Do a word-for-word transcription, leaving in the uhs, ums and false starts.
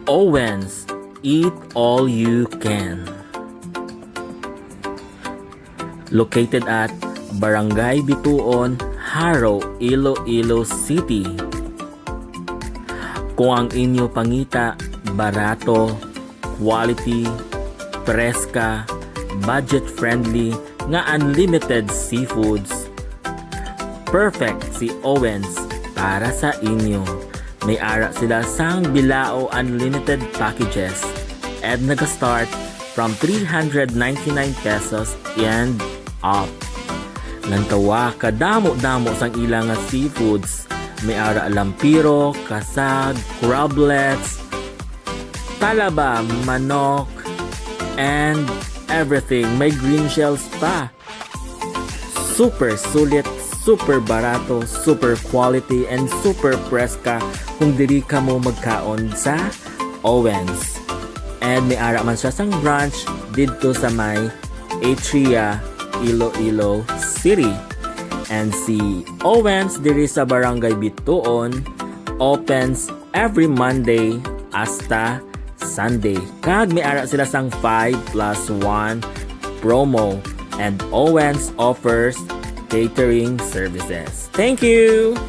Owens, eat all you can. Located at Barangay Bituon, Jaro, Iloilo City. Kung ang inyo pangita barato, quality, preska, budget-friendly, nga unlimited seafoods, perfect si Owens para sa inyo. May ara sila sang Bilao Unlimited Packages, and naga-start from three hundred ninety-nine pesos and up. Lantawa, kadamo-damo sang ila nga seafoods. May ara lampiro, kasag, crablets, talaba, manok, and everything. May green shells pa. Super sulit, super barato, super quality, and super preska kung diri kamo magkaon sa Owens. And may ara man siya sang branch didto sa may Atria, Iloilo City. And si Owens diri sa Barangay Bituon opens every Monday hasta Sunday. Kag may ara sila sang five plus one promo, and Owens offers catering services. Thank you!